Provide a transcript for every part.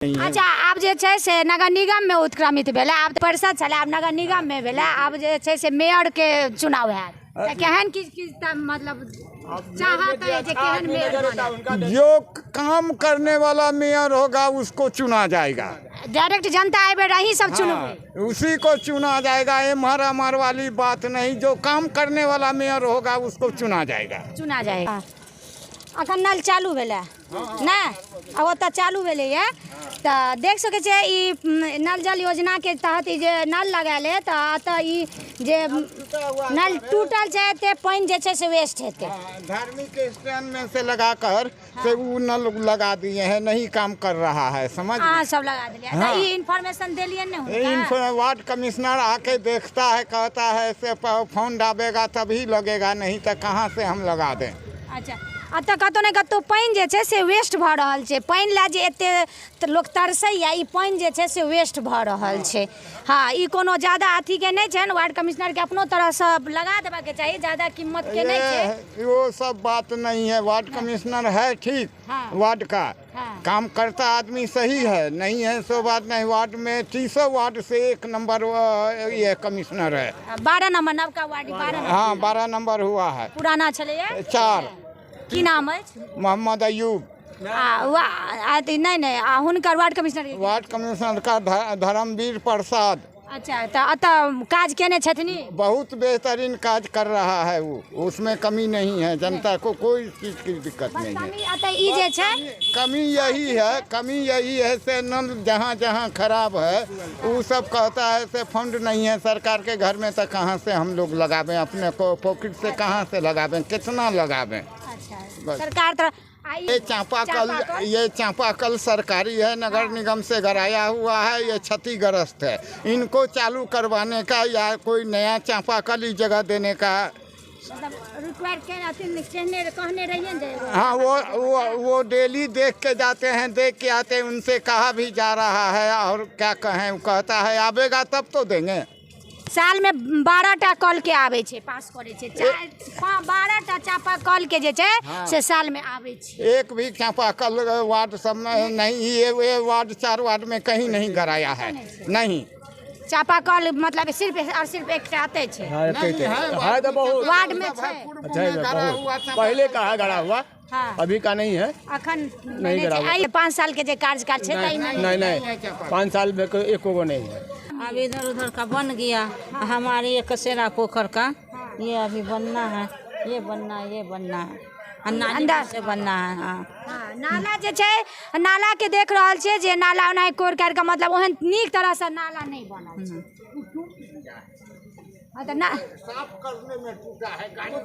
अच्छा, आब जे छै से नगर निगममे उत्क्रमित भेलै, आब तऽ परिषद छलै, आब नगर निगममे भेलै। आब जे छै से मेयरके चुनाव हैत तऽ केहन किछु किछु तऽ मतलब चाहत है जे केहन मेयर बने? जो काम करने वाला मेयर होगा, उसको चुना जाएगा। डायरेक्ट जनता एहि बेर अहीं सब चुनबै? हाँ, उसी को चुना जाएगा। एम्हर अमर वाली बात नहीं, जो काम करने वाला मेयर होगा, उसको चुना जाएगा। चुना जाएगा। अखन नल चालू भेलै नहि, आब ओतऽ चालू भेलैए तऽ देख सकै छियै ई नल जल योजनाके तहत ई जे नल लगायल अइ, तऽ एतऽ ई जे नल टूटल छै, एते पानि जे छै से वेस्ट हेतै। हाँ, धार्मिक स्टैंड में से लगाकर से वो नल लगा दिए हैं, नहीं काम कर रहा है, समझ अहाँ सब लगा देलियै तऽ ई इन्फॉर्मेशन देलियै ने हुनका? वार्ड कमिश्नर आके देखता है, कहता है से फोन डालेगा तभी लगेगा, नहीं तो कहाँ से हम लगा दें? अच्छा, एतऽ कतहु ने कतहु पानि जे छै से वेस्ट भऽ रहल छै। पानि लए जे एते तऽ लोक तरसैए, ई पानि जे छै से वेस्ट भऽ रहल छै। हँ, ई कोनो ज्यादा अथीके नहि छनि, वार्ड कमिश्नरके अपनो तरहसँ लगा देबाके चाही, ज्यादा कीमतके नहि छै। ये वो सब बात नहीं है। वार्ड कमिश्नर है ठीक, वार्ड का काम करता आदमी सही है, नहीं है सो बात नहीं। वार्ड में 300 वार्ड से एक नंबर ये कमिश्नर है। 12 नंबर, नवका वार्ड 12 नंबर। हाँ, 12 नंबर हुआ है। पुराना छलैए? 4। की नाम अछि? मोहम्मद अयूब। आ अथी नहि नहि, आ हुनकर वार्ड कमिश्नर के? वार्ड कमिश्नर का धर्मवीर प्रसाद। अच्छा, तऽ एतऽ काज केने छथिन? बहुत बेहतरीन काज कर रहा है वो, उसमें कमी नहीं है। जनता को कोई चीज की दिक्कत नहीं है। कमी एतऽ ई जे छै? कमी यही है, कमी यही है से नल जहाँ जहाँ खराब है, वो सब कहता है से फंड नहीं है सरकार के घर में, तो कहाँ से हम लोग लगावें? अपने को पॉकेट से कहाँ से लगावें? कितना लगावें? अच्छा। बस। सरकार तरफ आ ये चापाकल? चापाकल? ये चापाकल सरकारी है, नगर निगम से गराया हुआ है। ये क्षतिग्रस्त है, इनको चालू करवाने का या कोई नया चापाकल इस जगह देने का मतलब रिक्वायर के अथी कहने कहने रहिए ने जे हाँ, वो डेली देख के जाते हैं, देख के आते हैं। उनसे कहा भी जा रहा है और क्या कहें, वो कहता है आवेगा तब तो देंगे। सालमे 12 टा कलके आबै छै, पास करै छै, 12 टा चापा कलके जे छै से सालमे आबै छै। एक भी चापाकल वार्ड सब में नहीं, ये वार्ड, चार वार्ड में कहीं नहीं गराया है, नहीं। चापा कल मतलब सिर्फ और सिर्फ एकटा आते छै? हाँ, एक नहीं है। है तो बहुत। वार्ड में छै। अच्छा है, बहुत पहले का है गड़ा हुआ। अभी का नहीं है। अखन नहीं छै। गड़ा हुआ। आइ 5 साल के जे कार्यकाल छै ताहिमे? नहीं, 5 साल में कोई एको गो नहीं है। अब इधर उधर का बन गया, हमारे ये कसेरा पोखर का ये अभी बनना है, ये बनना है, ये बनना है और नाली से बनना है, हाँ। हाँ, नाला जे छै, नाला के देख रहल छियै जे नाला ओनाही कोर काटि कऽ, मतलब ओहन नीक तरहसँ नाला नहि बनल छै। हाँ, तऽ ना साफ करने में टूटा है गाड़ी।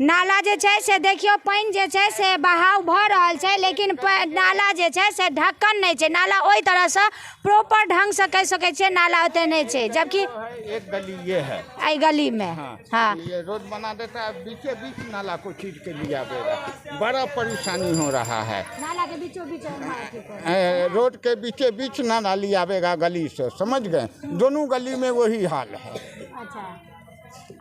नाला जे छै से देखियौ, पानि जे छै से बहाव भऽ रहल छै, लेकिन नाला जे छै से ढक्कन नहि छै। नाला ओहि तरहसँ प्रॉपर ढङ्गसँ कहि सकै छियै, नाला ओते नहि छै, जबकि एक गली ये है। एहि गलीमे, हाँ। ये रोड बना देता है, बीचे बीच नाला को चीर के लिया देगा। बड़ा परेशानी हो रहा है। नाला के बीचों बीच अथी रोड के बीचे बीच नाला लियावेगा गली से, समझ गए? दोनों गली में वही हाल है। अच्छा,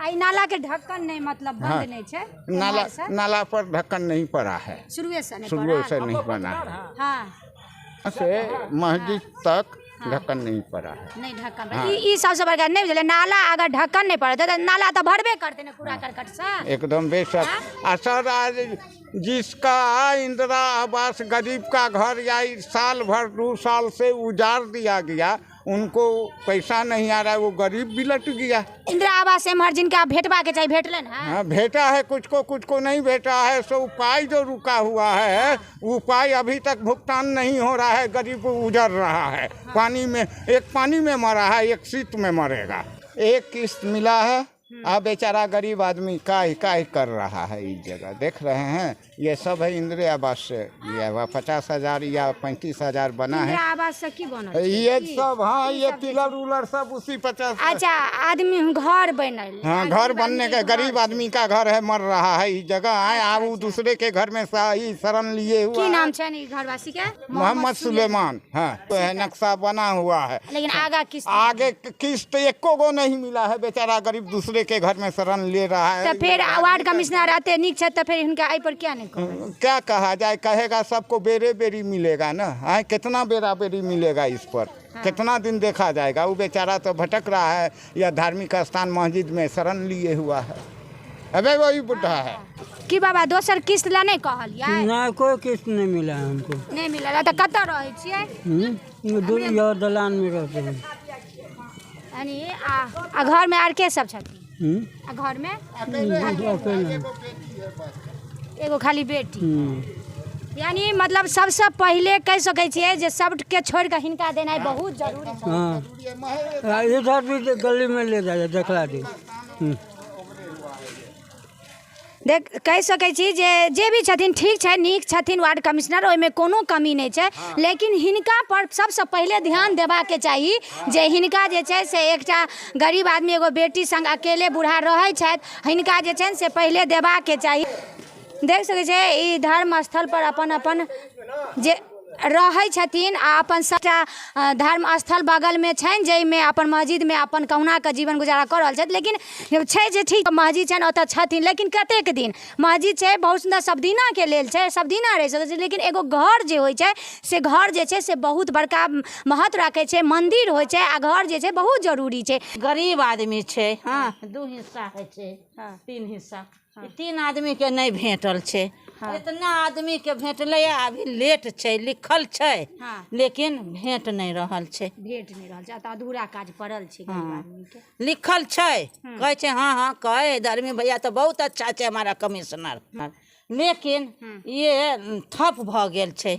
आ ई नाला के ढक्कन नहीं, मतलब बंद नहीं छै? नाला एम्हरसँ? नाला पर ढक्कन नहीं पड़ा है। शुरुए से नहीं शुरू पड़ल? से नहीं बना है। से मस्जिद तक ढक्कन नहीं पड़ा है। नहि ढक्कन। ई ई सबसँ बड़का नहि बुझलियै, नाला अगर ढक्कन नहि पड़तै तऽ नाला तऽ भरबे करतै ने कूड़ा करकटसँ। एकदम बेशक। आ सर, आज जिसका इंदिरा आवास गरीब का घर या इस साल भर 2 साल से उजाड़ दिया गया, उनको पैसा नहीं आ रहा है, वो गरीब भी लट गया। इंदिरा आवास एम्हर जिनका भेटबाके चाही, भेटलनि हँ? हाँ, भेटा है कुछ को, कुछ को नहीं भेटा है। सो उपाय जो रुका हुआ है, उपाय अभी तक भुगतान नहीं हो रहा है। गरीब उजड़ रहा है पानी में। एक पानी में मरा है, एक शीत में मरेगा। एक किस्त मिला है। अब बेचारा गरीब आदमी काय काय कर रहा है? इस जगह देख रहे हैं, ये सब है इंदिरा आवास से लिया हुआ, 50,000 या 35,000 बना है। इंदिरा आवास से की बनल छै? ये की? सब, हाँ, ये पिलर उलर सब उसी 50 अच्छा, आदमी घर बनल? हाँ, घर बनने का, गरीब आदमी का घर है, मर रहा है। इस जगह आए, आप वो दूसरे के घर में ही शरण लिए हुआ की है। नाम छनि ई घरवासी के? मोहम्मद सुलेमान। हाँ, तो है, नक्शा बना हुआ है। लेकिन आगा किस्त? आगे किस्त एको गो नहीं मिला है। बेचारा गरीब दूसरे के घर में शरण ले रहा है। तऽ फेर वार्ड कमिश्नर एते नीक छथि, तऽ फेर हिनका एहि पर किया नहि कहै? क्या कहा जाए, कहेगा सबको बेरे बेरी मिलेगा ना। हाँ, कितना बेरा बेरी मिलेगा इस पर? हाँ। कितना दिन देखा जाएगा? वो बेचारा तो भटक रहा है या धार्मिक स्थान मस्जिद में शरण लिए हुआ है। अबे वही बुढ़ा है। की बाबा दोसर किस्त ला नहीं कहलियै? ना, कोई किस्त नहीं मिला हमको। नहीं मिलल। तऽ कतऽ रहै छियै? यह दलान में रहते हैं। यानी आ घरमे आर के सब छथिन? आ घरमे अकेले। एगो खाली बेटी। यानी मतलब सबसँ पहिले कहि सकै छियै जे सबके छोड़ि कऽ हिनका देनाइ बहुत जरूरी छै। हाँ, इधर भी गली में ले जाइए, देखला दी। देख कहि सकै छी जे जे भी छथिन ठीक छै, नीक छथिन वार्ड कमिश्नर, ओहिमे कोनो कमी नहि छै, लेकिन हिनका पर सबसँ पहिले ध्यान देबाके चाही जे हिनका जे छै से एकटा गरीब आदमी एगो बेटी संग अकेले बूढ़ा रहै छथि, हिनका जे छै से पहिले देबाके चाही। देख सकै छियै ई धर्म स्थल पर अपन अपन जे रहै छथिन आ अपन सबटा धर्म स्थल बगलमे छनि, जाहिमे अपन मस्जिदमे अपन कहुनाके जीवन गुजारा कऽ रहल छथि। लेकिन छै जे ठीक मस्जिद छनि ओतऽ छथिन, लेकिन कतेक दिन मस्जिद छै बहुत सुन्दर सब दिनाके लेल छै, सब दिना रहि सकै छै, लेकिन एगो घर जे होइ छै से घर जे छै से बहुत बड़का महत्व राखै छै। मन्दिर होइ छै आ घर जे छै बहुत जरूरी छै। गरीब आदमी छै, हाँ, 2 हिस्सा होइ छै, 3 हिस्सा, 3 आदमी के नहीं भेटल छै। इतना आदमी के भेटलै, अभी लेट छै, लिखल छै, लेकिन भेट नहीं रहल छै। भेट नहीं रहल छै, तऽ अधूरा काज पड़ल छै गरीब आदमी के। लिखल छै, कहै छै हाँ हाँ कहे धर्मी भैया तो बहुत अच्छा छै हमारा कमिश्नर, लेकिन ये ठप भऽ गेल छै।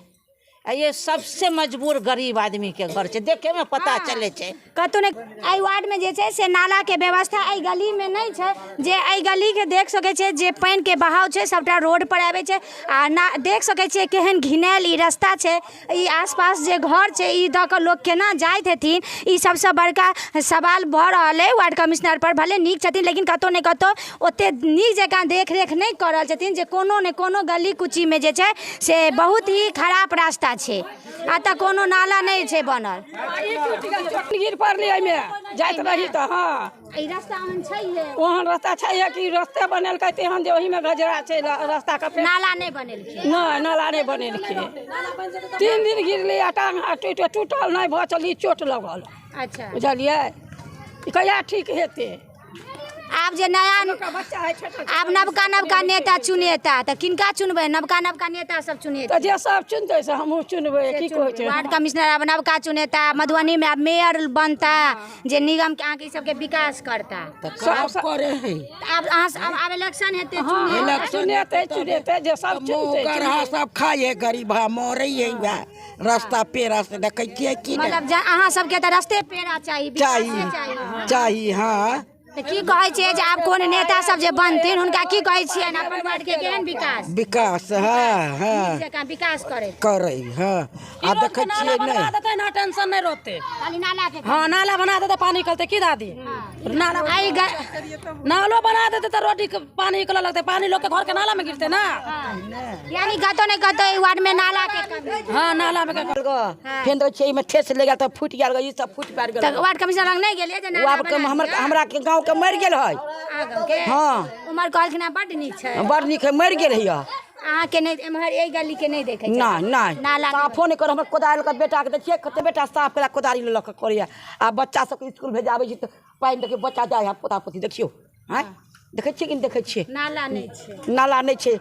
आ ये सबसे मजबूर गरीब आदमी के घर छै, देखे में पता चले छै। कतौ नहि एहि वार्डमे जे छै से नालाके व्यवस्था एहि गलीमे नहि छै, जे एहि गलीके देख सकै छियै जे पानिके बहाव छै सबटा रोड पर आबै छै। आ ना देख सकै छियै केहन घिनायल ई रास्ता छै, ई आसपास जे घर छै ई दऽ कऽ लोक केना जाइत हेथिन, ई सबसँ बड़का सवाल भऽ रहल अइ वार्ड कमिश्नर पर। भले नीक छथिन लेकिन कतौ ने कतौ ओते नीक जकाँ देखरेख नहि कऽ रहल छथिन, जे कोनो ने कोनो गली कुचीमे जे छै से बहुत ही खराब रास्ता छै, आ तऽ कोनो नाला नहि छै बनल। गिर पड़ली एहिमे जाइत रही तऽ, हाँ ई रास्ता ओहन छै, ओहन रास्ता छै कि रस्ते बनेलकै तेहन जे ओहिमे गजरा छै रास्ता के। नाला नहि बनेलखिन? नहि, नाला नहि बनेलखिन। 3 दिन गिरली आ टांग टूटल, नहि बचल, चोट लगल। अच्छा, बुझलियै? कहिया ठीक हेतै? आब जे नया आब नवका नवका नेता चुनेता तऽ किनका चुनबै? नवका नवका नेता सब चुनेता तऽ जे सब चुनतै से हमहूँ चुनबै। की कहै छै वार्ड कमिश्नर आब नवका चुनेता, मधुबनीमे आब मेयर बनता जे निगम के अहाँके सबके विकास करता। आब अहाँ आब इलेक्शन हेतै, चुनेतै चुनेतै जे सब चुनतै। सब खाइ है गरीब, मरै है वएह रास्ता पेड़ा से देखै छियै की। मतलब अहाँ सबके तऽ रस्ते पेड़ा चाही, चाही चाही। हाँ, तऽ की कहै छियै जे आब कोन नेता सब जे बनथिन हुनका की कहै छियनि अपन वार्ड के केहन विकास? विकास, हाँ हाँ, विकास करै करै। हाँ, आ देखै छियै नहि देतै ना, टेंशन नहि रहतै। खाली नाला के, हाँ नाला बना देतै पानी निकलतै। की दादी नाला नालो बना देतै तऽ रोटी के पानी निकलऽ लगतै, पानी लोग के घर के नाला में गिरतै ना। यानी कतौ ने कतौ एहि वार्ड में नाला के कमी। हाँ, नाला में फेन देखै छियै एहिमे ठेस लागि गेल तऽ फूटि गेल, ई सब फूटि पारि गेल। तऽ वार्ड कमिश्नर लग नहि गेलियै जे नाला बना? हमरा के गाँव के मरि गेल है। हाँ, उमर कहलखिन बड नीक छै, बड नीक है, मरि गेल है। अहाँके नहि एम्हर एहि गली के नहि देखै? नहि नहि, नाला साफो नहि कर। हमर कोदारि लऽ बेटाके दै छियै, कते बेटा साफ करा कोदारि लऽ कऽ करैया। आ बच्चा सबके इसकुल भेजाबै छी तऽ पानि देखियौ बच्चा जाइ है, पोता पोती देखियौ। आँय देखै छियै कि नहि देखै छियै? नाला नहि छै, नाला नहि छै।